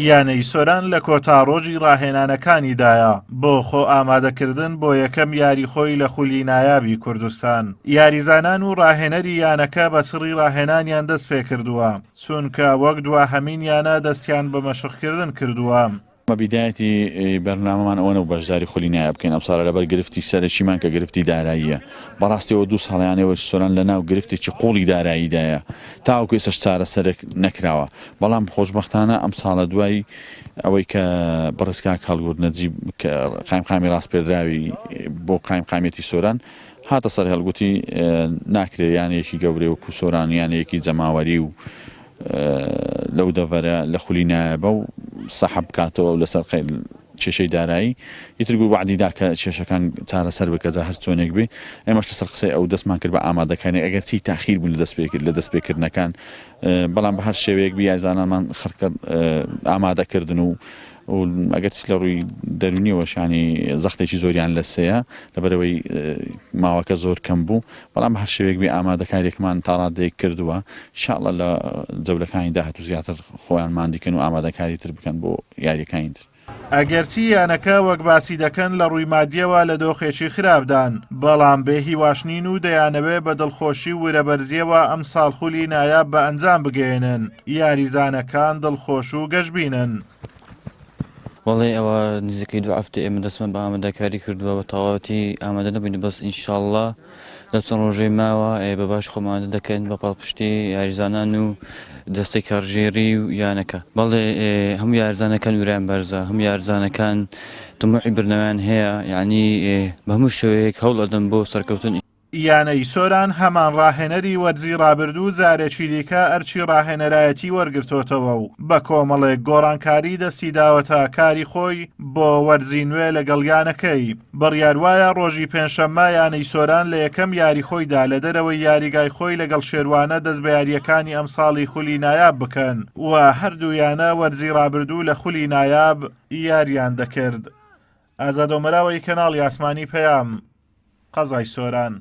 یانەی سۆران لە کۆتا ڕۆژی ڕاهێنانەکانیدایە بۆ خۆ ئامادەکردن بۆ یەکەم یاری خۆی لە خولی نایابی کوردستان. یاریزانان و ڕاهێنەری یانەکە بە چڕی ڕاهێنانیان دەستپێکردووە، چونکە وەک دواهەمین یانە دەستیان بە مەشقکردن کردووە. بە بیدایەتی بەرنامەمان ئەوە نەبوو بەشداری خولی نایاب بکەین ئەمساڵە لەبەر گرفتی سەرەکیمان کە گرفتی داراییە. بەڕاستی ئەوە دوو ساڵە یانەی وەرزشی سۆران لەناو گرفتێکی قوڵی داراییدایە تاوەکو ئێستاش چارەسەرێک نەکراوە. بەڵام خۆشبەختانە ئەمساڵە دوای ئەوەی کە بەڕێز کاک هەڵگورد نەجیب کە قایمقامی ڕاسپێردراوی بۆ قایمقامیەتی سۆران هاتە سەر هێڵ گوتی ناکرێ یانەیەکی گەورەی وەکو سۆران یانەیەکی جەماوەری و لەو دەڤەرە لە خولی نایابە و سەحب بکاتەوە و لەسەر کێشەی دارایی ئیتر گو وەعدی دا کە کێشەکان چارەسەر بکە جا هەر چۆنێک بێ ئێمەش لەسەر قسەی ئەو دەستمان کرد بە ئامادەکاری ئەگەر چی تاخیر بوون لە دەست پێکرد لە دەست پێکردنەکان بەڵام بە هەر شێوەیەک بی یاریزانانمان خەڵکە ئامادە کردن و و ئەگەر چ لە ڕووی دەروونیەوەش یانی زەختێکی زۆریان لەسەیە لەبەرئەوەی ماوەکە زۆر کەم بوو بەڵام بە هەر شێوەیەک بێ ئامادەکاریەکمان تا ڕادەیەک کردووە ان شاء اللە لە جەولەکانی داهاتوو زیاتر خۆیان ماندی کەن و ئامادەکاری تر بکەن بۆ یاریەکانی تر. ئەگەرچی یانەکە وەک باسی دەکەن لە ڕووی مادیەوە لە دۆخێکی خراپدان، بەڵام بێ هیواش نین و دەیانەوێ بە دڵخۆشی و ورەبەرزیەوە ئەمساڵ خولی نایاب بە ئەنجام بگەیەنن، یاریزانەکان دڵخۆش و گەشبینن. بەڵێ ئەوە نزیکەی دوو هەفتە ئێمە دەستمان بە ئامادەکاری کردووە بە تەواوەتی ئامادە نەبووین بەس ئینشاڵڵا لەو چەند ڕۆژەی ماوە بە باش خۆمان ئامادە دەکەین بە پاڵپشتی یاریزانان و دەستەی کارگێڕی و یانەکە بەڵێ هەموو یاریزانەکان ورەیان بەرزە هەموو یاریزانەکان تموحی بردنەوەیان هەیە یعنی بە هەموو شێوەیەک هەوڵ ئەدەن بۆ سەرکەوتن. یانەی سۆران هەمان ڕاهێنەری وەرزی ڕابردوو جارێکی دیکە ئەرکی ڕاهێنەرایەتی وەرگرتۆتەوە و بە کۆمەڵێک گۆڕانکاری دەستی داوەتە کاری خۆی بۆ وەرزی نوێ لەگەڵ یانەکەی. بڕیاروایە ڕۆژی پێنجشەممە یانەی سۆران لە یەکەم یاری خۆیدا لە دەرەوەی یاریگای خۆی لەگەڵ شێروانە دەست بە یارییەکانی ئەمساڵی خولی نایاب بکەن و هەردوو یانە وەرزی ڕابردوو لە خولی نایاب یاریان دەکرد. ئازاد ئۆمەراوەی کەناڵی ئاسمانی پەیام، قەزای سۆران.